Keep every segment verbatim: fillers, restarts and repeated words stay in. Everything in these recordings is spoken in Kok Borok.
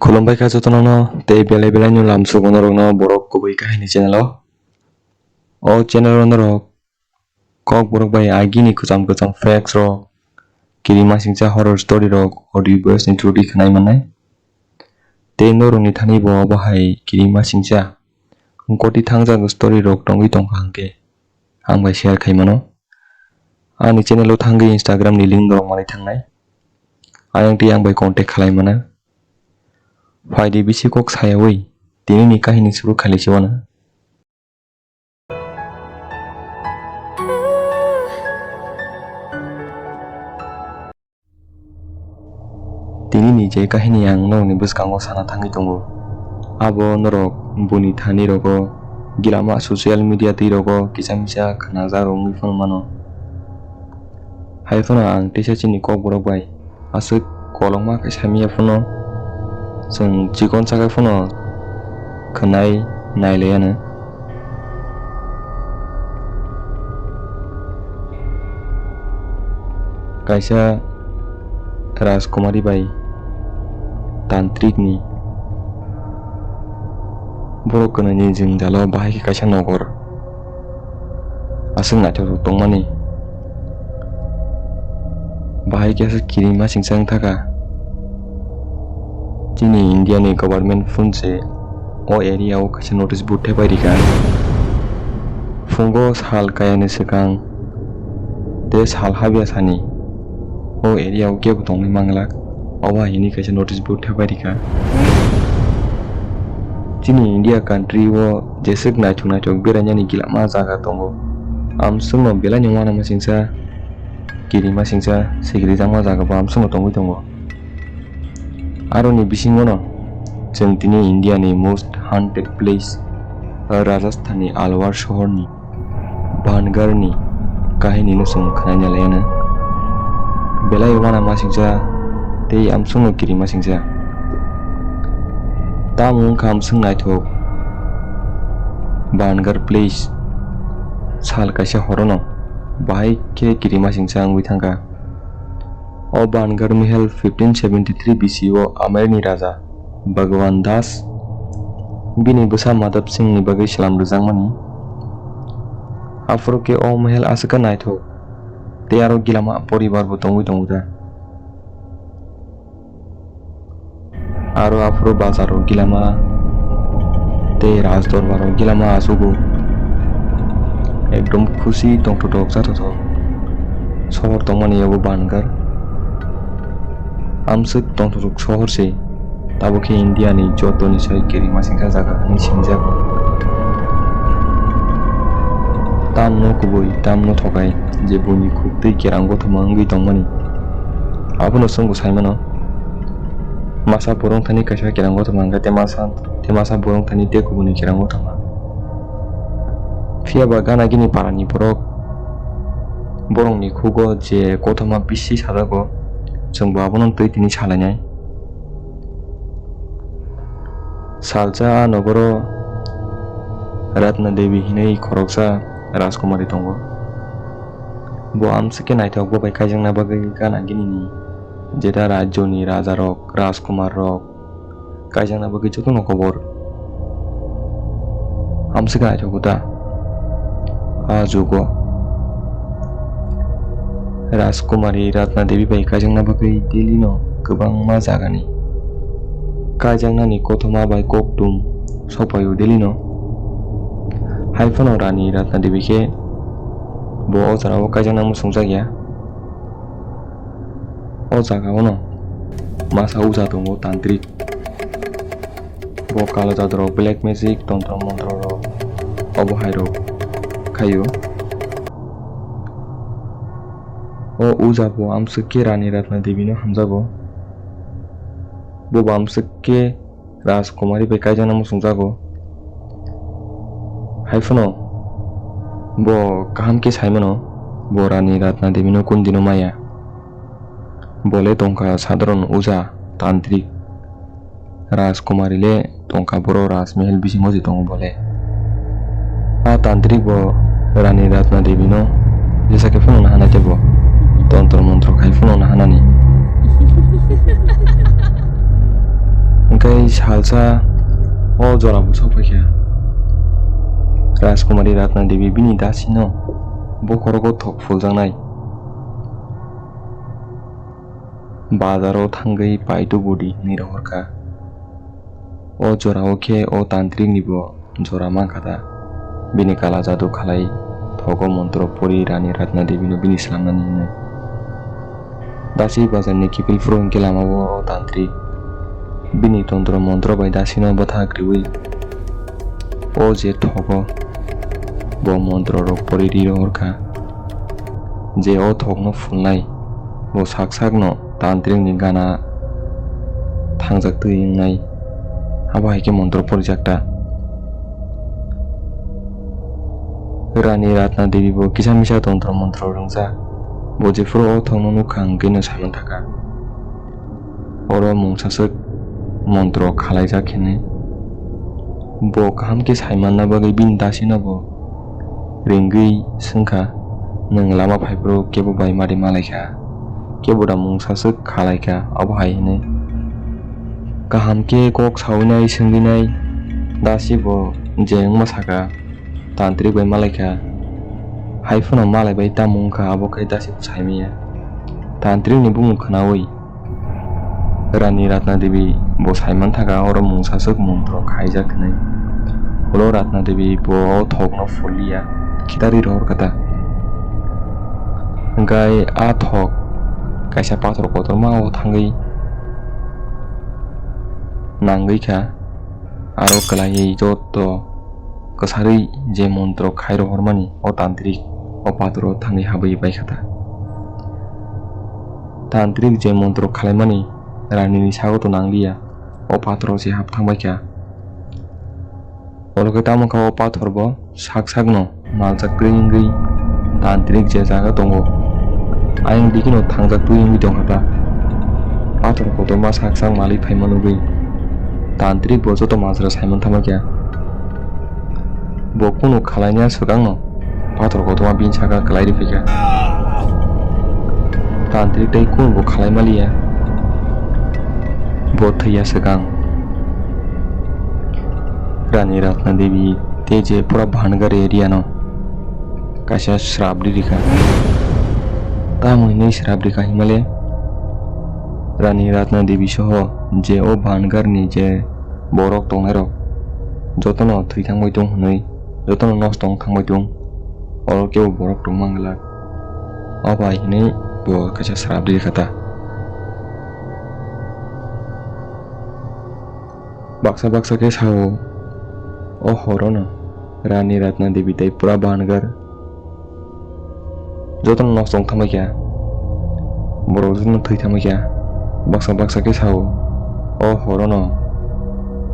Khulumbai kha jotono no tei belai belai no lamsok norok no borok kubui kahini channel o. O channel o norok kokborok bai agini kwcham kwcham facts rok, kirimasingcha horror story rok audio voice ni through di khwnai mannai. Tei norok ni thani bo obo hai kirimasingcha goti thangjak story rok tongwi tongkha hwnkhe ang bai share khai mano. Ani channel o thangwi Instagram ni link no rok manwi thangnai. Ayang tei ang bai contact khlai mano. Phaidi bisi kok sayawi tini ni kahini suru khali se wano. Tini ni je kahini ang norokni bwskango sana thangwi tongo, abo norok buini thani rogo gilama social media twi rogo kisa misa khwnajak wngwi phano mano. Hai phano ang teisa chini kokborok bai aswk kolokma khe samiya phano, chwng chikon sakai phano khwnai nailaiyano. Kaisa Rajkumari bai Tantrik ni borok kwnwi ni jwngjalo bahai khe kaisa nokor aswk naithok tongmani. Bahai khe aswk kirimasingcha wng thaka. Chini India ni government phone se o area o kaisa notice board thepai rikha. Phungo sal kaya ni swkang tei sal habya sani o area o kebo tongwi manglak. Obo hai hwnwi kaisa notice board thepai rikha. Chini India country o jeswk naithok naithok berainani gilama jaga tongo. Amswkno belai no uanamasingcha, kirimasingcha, sikirijakma jaga bo amswkno tongwi tongo. Aroni bisingono chwng tini India ni most haunted place, Rajasthan ni Alwar sohor ni Bangar ni kahini no chwng khwnai nailaiyano. Belai uanamasingcha tei amswkno kirimasingcha. Tamo wngkha amswk naithok Bangar place, sal kaisa horono bahai khe kirimasingcha wngwi thangkha. O Bangar Mahal fifteen seventy three B C o Amer ni raja Bhagwan Das bini bwsa Madhav Singh ni bagwi swlam rwjakmani. Aphuru khe o mahal aswk khe naithok tei aro gilama poribar bo tongwi tongo da. Aro aphuru bazar rok gilama tei raj dorbar rok gilama achugo. Ekdom khusi tongthotok chathotok sohor tongmani abo Bangar. Amswk tongthotok sohor se, tabuk khe India ni joto ni sai kirimasingcha jaga hwnwi singjago. Tamno kubui, tamno thokai, je buini khuk tei kerang gothoma wngwi tongmani. Abono chwng bo sai mano. Masa borok thani kaisa kerang gothoma hwnkhe tei masa, tei masa borok thani tei kubuni kerang gothoma. Phiya ba gana gini para ni borok, borok ni khugo je kothoma bisi sajago, chwng bo abono twi tini salainai. Salsa a nogoro Ratna Devi hinwi khoroksa Rajkumari tongo. Bo amswk khe naithok, bo bai kaijakna bagwi gana gini ni jeta rajyo ni raja rok, Rajkumar rok kaijakna bagwi jotono kobor. Amswk khe naithok ta. A jugo Rajkumari Ratna Devi bai kaijakna bagwi Delhi no kwbangma jagani kaijaknani kothoma bai kokthum sokpaio Delhi no. Hai phano Rani Ratna Devi khe bo o jora o kaijakna muchungjak ya. O jaga o no masa uja tongo tantrik. Bo kalo jadurok, black magic, tontro montro rok, obo hai rok khaio. O uja bo amswk khe Rani Ratna Devi no hamjago. Bo bo amswk khe Rajkumari bai kaijakna muchungjago. Hai phano bo kaham khe sai mano, bo Rani Ratna Devi no kundino maya. Bo le tongkha sadharon uja, tantrik. Rajkumari le tongkha boro Rajmahal bisingo se tongo bo le. A tantrik bo Rani Ratna Devi no jesa khe phano nahanai tei bo tontro montro khai phano nahanani. Tei salsa o jorabo sokphaikha. Rajkumari Ratna Devi bini dasino bokhorogo thok phuljaknai bazaro thangwi paitubudi hwnwi rohorkha. O jorao khe o tantriknibo jora mankha da? Bini kala jadu khalai thogo montro pori Rani Ratna Debino bini slamnani hwnwi. Dasi bazarni kiphilphuru hinkhe lamao o tantrik bini tontro montro bai dasino bwthak riwi o je thogo bo montrorok pori ri rohorkha. Je o thokno phulnai bo sak sakno tantrikni gana thangjak twi wngnai, abo hai khe montro porijak ta. Rani Ratna Devi bo kisa misa tontro montro rwngjak, bo jephuru o thokno nukha hwnkhe no saiman thaka. Oro mungsaswk montro khalaijak hwnwi. Bo kaham khe saimanna bagwi bini dasino bo ringwi swngkha, "Nwng lama phaiphuru kebo bai mari malaikha, kebo da mungsaswk khalaikha, obo hai hwnwi?" Kaham khe kok sawinai swngwinai dasi bo je wngma saka, tantrik bai malaikha. Hai phano malai bai tamo wngkha, abo khe dasi bo saimanya. Tantrikni bumung khnaui Rani Ratna Devi bo saiman thaka oro mungsaswk montro khaijak hwnwi. Ulo Ratna Devi bo o thokno phulliya, khitari rohor kha ta. Hwnkhe a thok kaisa pathor kotorma o thangwi nangwi kha, aro kwlaiwi joto kwsarwi je montro khai rohormani o tantrik o pathoro thangwi habwi bai kha ta. Tantrik je montro khalaimani Ranini sago to nangliya, o pathoro se hap thangbai kha. Oro khe tamo kha o pathor bo sak sakno maljak twi wngwi tantrik je jaga tongo, ayang dikino thangjak twi wngwi tongkha ta. Pathor kotorma sak sak malwi phaima nugwi tantrik bo joto majra saiman thangma kha. Bo kunu khalaina swkangno pathor kotorma bini saka kwlai riphaikha. Tantrik tei kunu bo khalaima liya. Bo thwiya swkang Rani Ratna Devi tei je pura Bhangar area no kaisa srap ri rikha. Tamo hinwi srap rikha himale, Rani Ratna Devi soho je o Bhangar ni je borok tongnairok jotono thwi thangbai tong hwnwi, jotono nosto wng thangbai tong, oro kebo borok tongma wng glak. O bai hinwi bo kaisa srap ri rikha ta. Baksa baksa khe sao, o horono Rani Ratna Devi tei pura Bhangar jotono nosto wng thangbai kha. Borok jotono thwi thangbai kha. Baksa baksa khe sao, o horono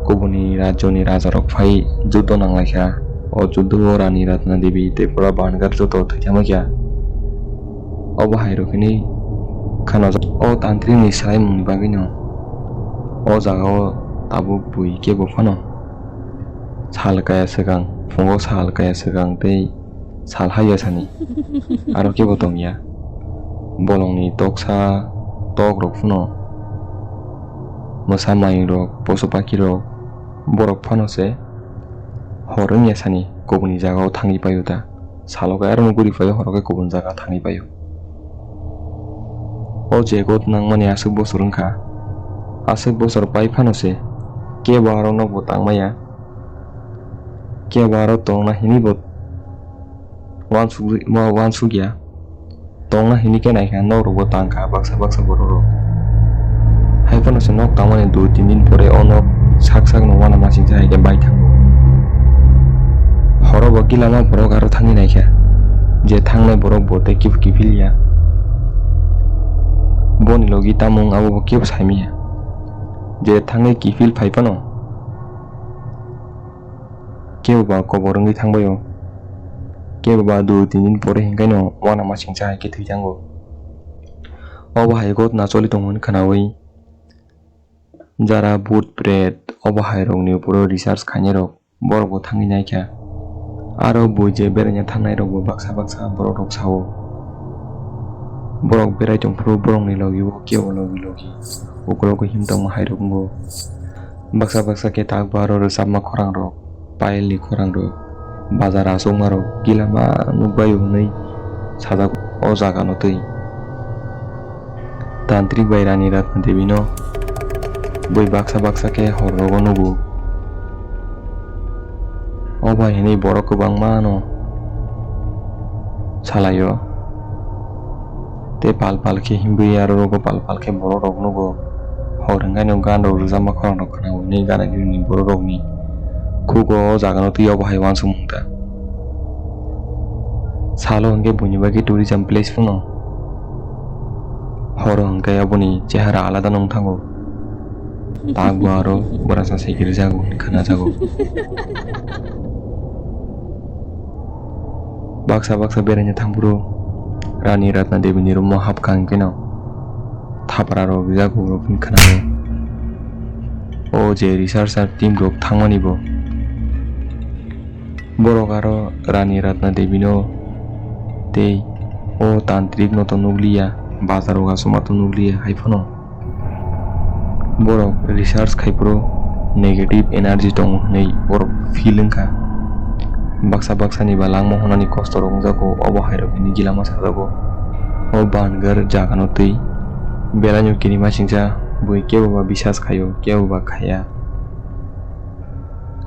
kubuni rajyoni rajarok phai juddo nanglaikha. O juddo o Rani Ratna Devi tei pura Bhangar joto thwi thangbai kha. Obo hai rok hinwi khana o tantrikni swlaimungni bagwino o jagao tabuk bui kebo phano sal kaya swkang, phungo sal kaya swkang tei sal haiya sani aro kebo tongya. Bolongni toksa tok rok phano, mwsa mayung rok, posu pakhi rok, borok phano se hor wngya sani kubuni jagao thangwi paio ta. Salo khe aro guri paio, horo khe kubun jaga thangwi paio. O je got nangmani aswk bosor wngkha. Aswk bosor pai phano se kebo aro nokbo tangmaya. Kebo aro tongna hini bo uansuk-, ua-, uansukya. Tongna hini khe naikha nok rokbo tangkha baksa baksa borok rok. Hai phano se nok tangmani dui tin din pore o nok sak sak no uanamasingcha hai khe bai thango. Horo bo gilama borok aro thangwi naikha. Je thangnai borok bo tei kiphil kiphil ya. Boni logi tamo wng abo bo kebo saimanya. Je thangwi kiphil phai phano kebo ba kobor wngwi thangbaio. Kebo ba dui tin din pore hinkaino uanamasingcha hai khe thwi thango. Obo hai ghotna choli tongo hwnwi khwnaui jara bhut pret obo hai rokni uporo research khainai rok borok bo thangwi naikha. Aro bui je beraina thangnai rok bo baksa baksa borok rok sao. Borok berai tongphuru borokni logi o kebo logi logi ukulok o him tongma hai rok wngo. Baksa baksa khe takbo aro rwchapma khorang rok, pile ni khorang rok, bazar achukma rok gila ma nukbaio hwnwi sajak o jaga no twi. Tantrik bai Rani Ratna Devi no bui baksa baksa khe hor rogo nugo. O bai hinwi borok kwbangma no salaio. Tei pal pal khe himwi aro rogo pal pal khe borok rok nugo. Hor hwnkhe no gan rok rwchapma khorang rok khna hwnwi gana gini borok rokni khugo o jaga no twi obo hai uansukmung ta. Salo hwnkhe buini bagwi tourism place phano. Horo hwnkhe aboni chehara alada nung thango. Takbo aro borasa se kirijago hwnwi khnajago. Baksa baksa beraina thangphuru Rani Ratna Devi ni room o hapkha hwnkhe no thapra rok rijak borok ni khwnao. O je researcher team rok thangmani bo. Borok aro Rani Ratna Devi no tei o tantrik no to nukliya, bazar o asoma to nukliya hai phano. Borok research khai phuru negative energy tongo hwnwi borok feel wngkha. Baksa baksa ni ba langma hwnani kosto rok wngjago, obo hai rok hwnwi gila ma sajago. O Bangar jaga no twi belai no kirima singcha, bui kebo ba bisas khaio, kebo ba khaya.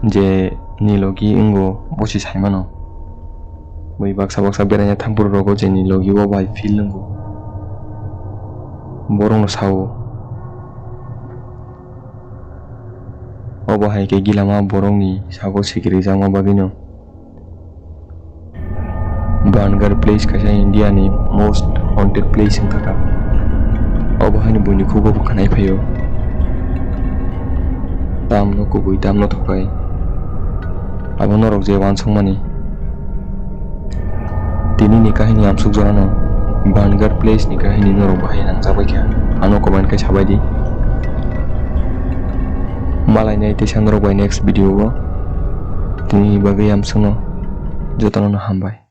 Je ni logi wngo bosi sai mano. Bui baksa baksa beraina thangphuru rogo je ni logi o bai feel wngo. Borok no sao. Obo hai khe gilama borok ni sago sikiri jakma bagwi no. Bangar place kaisa India ni most haunted place wngkha ta. Obo haino buini khugo bo khwnai phaio. Tamno kubui tamno thokai. Abo norok je uansukmani. Tini ni kahini amsuk jorano Bangar place ni kahini norok bahai nangjak bai kha. Ano comment khai sabai di. Malai nai teisa norok bai next video o. Tini ni bagwi amsukno jotono no hambai.